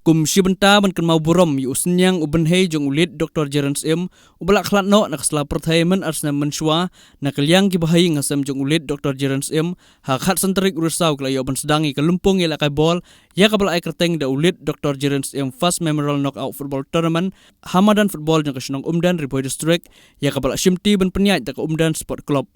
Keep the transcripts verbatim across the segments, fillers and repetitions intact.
Kum shi bynta ban kynmaw burom ïa u synñiang u bynhei jong u Late Doctor Jeren Syiem, uba la khlad noh na ka sla pyrthei mynta ar snem mynshuwa, na ka liang ki bahaïing hasem jong u Late Doctor Jeren Syiem, ha ka khatsan tarik u Risaw ki la ïoh ban sdang ïa ka lympung ïalehkai bol, ïa kaba la ai kyrteng da u Late Doctor Jeren Syiem First Memorial Knockout Football Tournament, ha madan football jong ka shnong Umden, Ri Bhoi District, ïa kaba la shimti ban pynïaid da ka Umden Sport Club.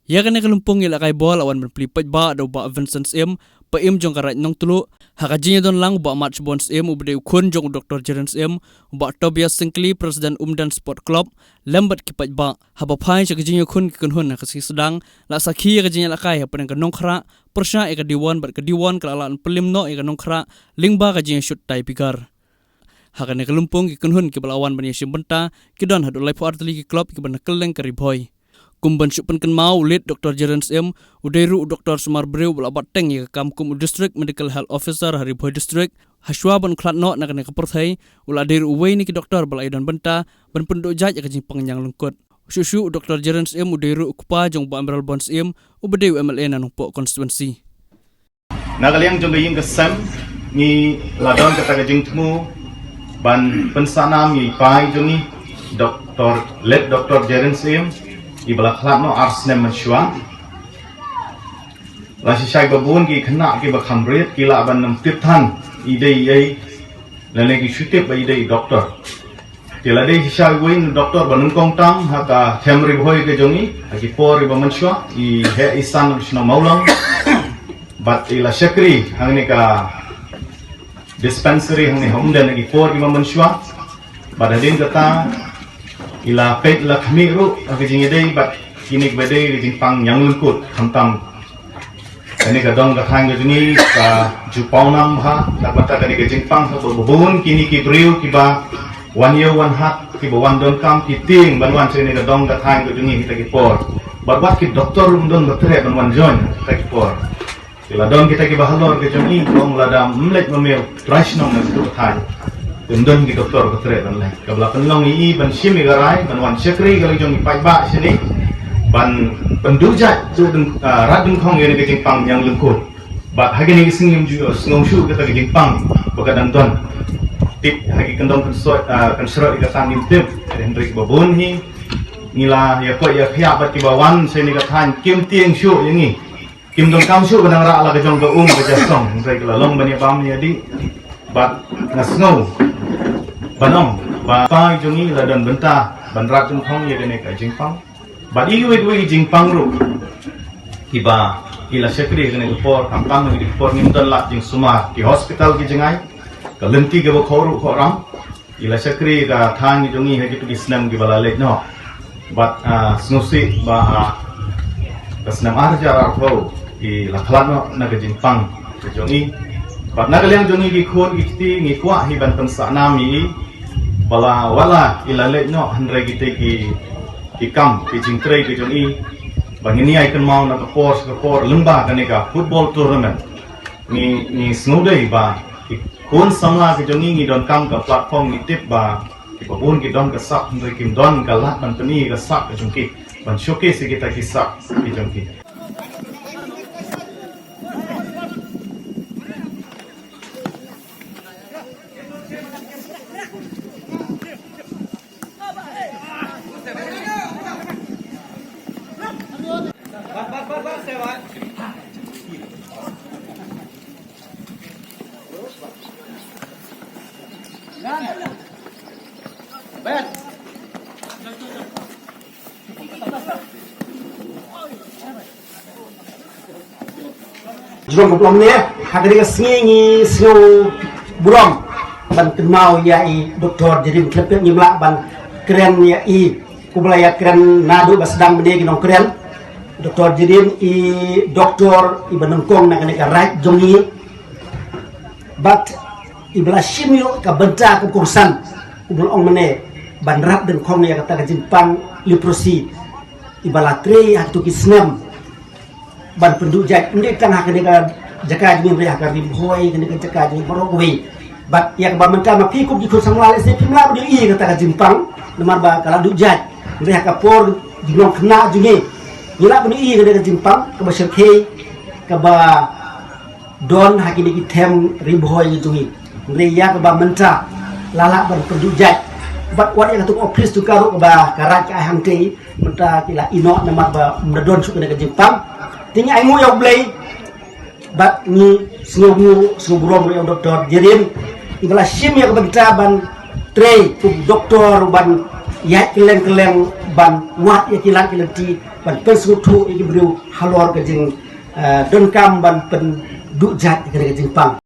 Ïa kane ka lympung ïalehkai bol la wan ban plie paidbah da u Bah Vincent Syiem, paim jong ka Raid Nongtluh, ha ka jingïadon lang u Bah Mat Shibun Syiem uba dei u khun jong u Doctor Jeren Syiem, u Bah Tobias Syngkli, President Umden Sport Club, lem bad ki paidbah. Haba phai sha ka jingïakhun ki kynhun ha ka sngi sdang, la sakhi ïa ka jingïalehkai hapdeng ka Nongkhrah, pyrshah ïa ka D one bad ka D one ka la lah ban pynlip noh ïa ka Nongkhrah lyngba ka jingïashut tie breaker. Ha kane ka lympung ki kynhun kiba la wan ban ïashim bynta ki don haduh laiphew ar tylli ki club kiba na kylleng ka Ri Bhoi. Kum ban shu pynkynmaw, u Late Doctor Jeren Syiem u dei ruh u doktor sumar briew uba la bat teng ïa ka kam kum u District Medical Health Officer ha Ri Bhoi District. Hashwa ban khlad noh na kane ka pyrthei, u la dei ruh uwei na ki doktor ba la ïadon bynta ban pynduh jait ïa ka jingpang ñianglyngkut. Shuh shuh u Doctor Jeren Syiem u dei ruh u kpa jong u Bah Emerald Bon Syiem, uba dei u M L A na Nongpoh constituency. Na ka liang jong ka ïing ka sem, ngi la don kata ka jingthmu ban pynsahnam ïa i pa i jong ngi, Doctor, Late Doctor Jeren Syiem, iba la khlad noh ar snem mynshuwa. La shisha ba bun ki khynnah kiba kham rit ki lah ban ym tip than i dei ei, lane ki shu tip ba i dei i doktor. Te la dei shisha uwei u doktor ba nyngkong tam ha ka them Ri Bhoi ka jong i, ha ki por iba mynshuwa i heh i san na ka shnong Mawlong. Bad i la shakri hangne ka dispensary hangne ha Umden ha ki por iba mynshuwa. Bad hadien kata i la peit la khmih ruh ha ka jingïadei bad kine kiba dei ka jingpang ñianglyngkut, khamtam kane ka dong ka thaiñ ka jong ngi ka ju pawnam bha, na ka bynta kane ka jingpang, ha kaba bun kine ki briew kiba wan ïew wan hat, kiba wan donkam, ki tieng ban wan sha kane ka dong ka thaiñ ka jong ngi kita ki por. Bad wat ki doktor ruh ym don ba treh ban wan join kita ki por. Ki la don kita kiba halor ka jong ngi, ong lada ym leit ma me u trai shnong na katu ka thaiñ, te ym don ki doktor ba treh ban leit. Kaba la pynlong ïa i ban shim ïa ka rai ban wan shakri ïa ka la jong i paidbah shane, ban pynduh jait, duh dyn-, ah, rat dyngkhong ïa kane ka jingpang ñianglyngkut. Bad ha kine ki sngi ngim ju sngew shuh kata ka jingpang ba ka dang don. Tip ha ki kyndong kynsoi, ah, kynshroi kata ngim tip. Hynrei kiba bun hi ngi la ïa koit ïa khiah bad kiba wan sha kane ka thaiñ kim tieng shuh ïa ngi. Kim donkam shuh ban nang rah la ka jong ka um ka ja song, hynrei ka la long ban ïa bam ïa dih. Bad nga sngew ban ong ba pa i jong ngi la don bynta ban rat dyngkhong ïa kane ka jingpang. Bad iwei iwei i jingpang ruh kiba i la shakri kane ka por, khamtam kane ka por ngim don lad jingsumar, ki hospital ki jngai, ka lynti kaba khawruh khawram. I la shakri ka thaiñ i jong ngi ha kitu ki snem kiba la leit noh. Bad, ah, sngewsih ba, ah, ka snem ar hajar arphew i la khlad noh na ka jingpang ka jong ngi. Bad na ka liang jong ngi ki khun ki kti ngi kwah hi ban pynsahnam ïa i ba la wat la i la leit noh hynrei kita ki, ki kam ki jingtrei ka jong i ba ngin ïai kynmaw na ka por sha ka por lyngba kane ka football tournament. Ngi, ngi sngewdei ba ki khun samla ki jong ngi ngi donkam ka platform, ngi tip ba kiba bun ki don ka sap hynrei kim don ka lad ban pyni ka sap ka jong ki, ban showcase ïa kita ki sap ki jong ki. Jrong ka phlong ne, ha kane ka sngi ngi sngew burom ban kynmaw ïa i Doktor Jadin Khlem Pep, ngim lah ban kren ïa i kumba la ïa kren naduh ba sdang mynne ki nongkren. Doktor Jadin i doktor iba nyngkong na kane ka raid jong ngi. Bad iba la shim ïoh ka bynta ka kongsan, kumba la ong mynne, ban rat dyngkhong ïa kata ka jingpang leprosy iba la trei ha kitu ki snem. Ban pynduh jait, ym dei tang ha kane ka jaka jong ngi, hynrei ha ka Ri Bhoi, kane ka jaka jong ngi baroh kawei. Bad ïa kaba mynta ma phi kum ki khun samla lehse phim lah ban ïohi ïa kata ka jingpang, namar ba ka la duh jait. Hynrei ha ka por jinglong khynnah jong ngi, ngi lah ban ïohi ïa kane ka jingpang kaba shyrkhei, kaba don ha kine ki them Ri Bhoi jong ngi. Hynrei ïa kaba mynta la lah ban pynduh jait. Bad wat ïa katu ka office tu ka ruh kaba ka Raid ka ai hangtei, mynta ki la ïehnoh namar ba ym da don shuh kane ka jingpang. Te ngi ai nguh ïa U Blei bad ngi sngewnguh, sngew burom ruh ïa u Doktor Jerin, iba la shim ïa ka bynta ban trei u doktor ban ïaid kylleng kylleng ban wad ïa ki lad ki lynti ban pynsngewthuh ïa ki briew halor ka jing, eh, donkam ban pynduh jait ïa kane ka jingpang.